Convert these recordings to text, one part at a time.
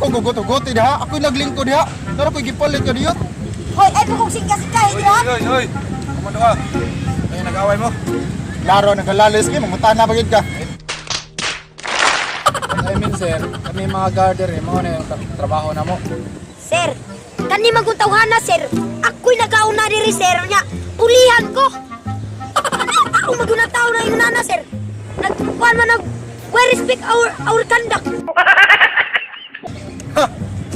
Ako gugot-gugot diha, ako'y naglingkod diha. Pero ako'y gipalit ka diyo. Hoy, ay ko kung singka-singka diha. Hoy, hoy! Kumano ka? Ay, nag-away mo? Laro nagalalis kay mangutana pa gid ka. I mean, sir, kami mga guarder eh, mo na yung trabaho na mo. Sir, kani maguntawhana, sir. Ako'y nagauna diri, sir, nya. Pulihan ko. Ano tao maguna tao na yung nana, sir? Nagkuan man nag we respect our conduct. Ha!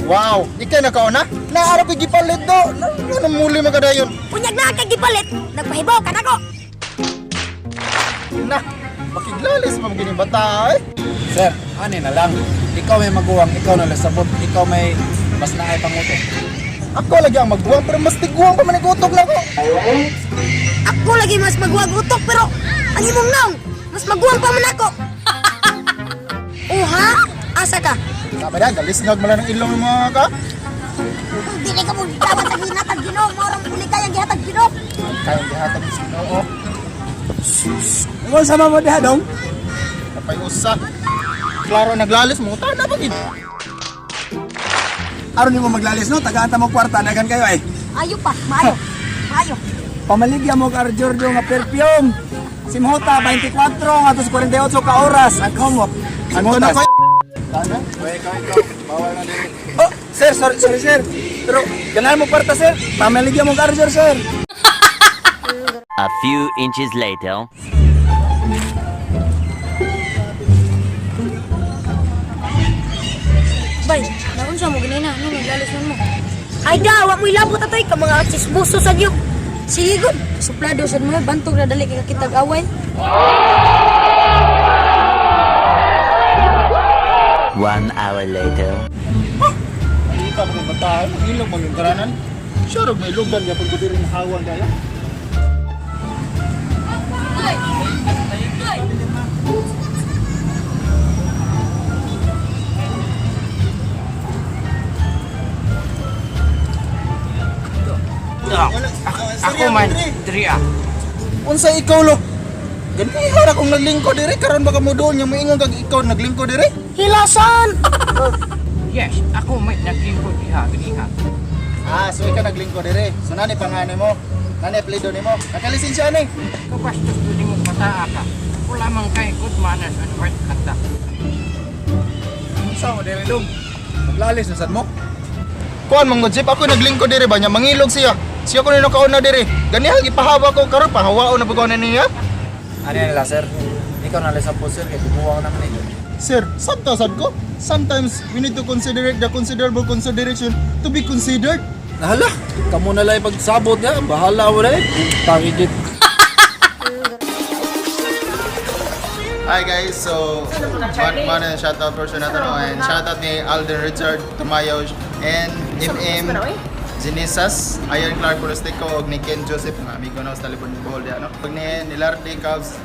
Wow, ikay nakauna? Naara ko'y gipalit do. Ano muli magadayon? Unyag na kay gipalit, nagpahibaw ka nako. Na, makiglalis pa magiging bata eh. Sir, ani na lang. Ikaw may maguwang, ikaw na lasabot, ikaw may mas naay pangutok. Ako lagi ang magguwang pero mas tiguang pa man ang utok na ko. Ako lagi mas maguwag utok pero ang imong naong mas maguwang pa man ako. Uha, asa ka? Sabi na, galisngag man lang ng ilong ng mga ka. Dili ka mo gitawat sa ginatag Ginoo, mao puli kayang gihatag Ginoo. Kayang gihatag sa Ginoo. Ikaw sama mo diha dong? Napay usa. Klaro naglalis mo, tana pa gid. Aron nimo maglalis no, tagaan ta mo kwarta, dagan kayo ay. Ayo pa, maayo. Maayo. Pamaligya mo ka Giorgio nga perfume. Simhota 24 ngadto sa 48 ka oras ang kamot. Anto na ko. Tana? Ikaw, ikaw. Bawal na dili. Oh, sir, sorry, sorry, sir. Pero ganahan mo kwarta, sir. Pamaligya mo ka Giorgio, sir. A few inches later. Bay, naunsa mo ganina, no naglalis man mo. Ay da, wa mo ilabot atoy ka mga chismoso sa inyo. Sige gud, suplado sad mo bantog na dali kay kitag away. 1 hour later. Ikaw mga bata, ilong mo yung karanan. Sure, may ilonggan gyapon ko diri ng hawang kaya. Ako man, diri ah. Unsa ikaw lo? Ganihan akong naglingkod diri karon baka mo doon nga moingon kag ikaw naglingkod diri. Hilasan! Yes, ako may naglingkod diha, ganiha. Ah, so ikaw naglingkod diri. So nani pangani mo? Nani apelyido nimo? Nakalisensya ani. Kabastos to di mo bataa ka. Wala man kay good manners and right conduct. Unsa mo dili dong? Maglalis na sad mo? Kuan mong jeep ako naglingkod diri ba niya mangilog siya. Siya ko ni nakauna diri. Ganihan gipahawa ko karon pahawaon na pud ko na niya. Ano na lang, sir? Ikaw na lang sa po, sir, kay tiguwang naman eh. Sir, sabta sad ko. Sometimes we need to consider the considerable consideration to be considered. Nahala, kamo na lang pagsabot niya. Bahala mo na eh. Tangigit. Hi guys, so man man shoutout portion nato no and shoutout ni Alden Richard Tamayo and MM Genesas, Iron Clark Porostico og ni Ken Joseph mga amigo na sa Talibon Bohol diha no. Og ni Nilardi Cubs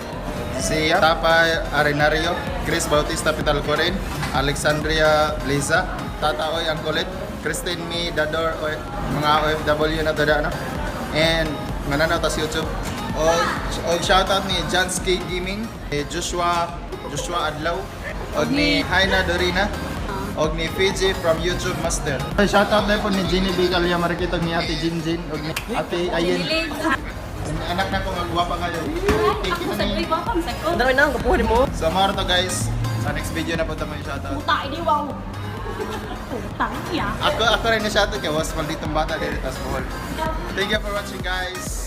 si Tapa Arenario, Chris Bautista Pitalcorin, Alexandria Liza, Tata Oy Angkolet, Christine Mi Dador oy, mga OFW na to diha no. And mananaw ta sa YouTube. Og shoutout ni Jansky Gaming, ni Joshua Joshua Adlaw, og ni Haina Dorina, og ni Fiji from YouTube Master. Shoutout na po ni Jenny B. Calya Marikit og ni Ate Jinjin og ni Ate Ayen. Ang anak na ko nga gwapa kayo. Thank you ni. So mao to guys. Sa next video na po tayo shoutout. Puta, ini wow. Putang iya. Ako rin na shoutout kay was malditong bata dito tas Bohol. Thank you for watching, guys.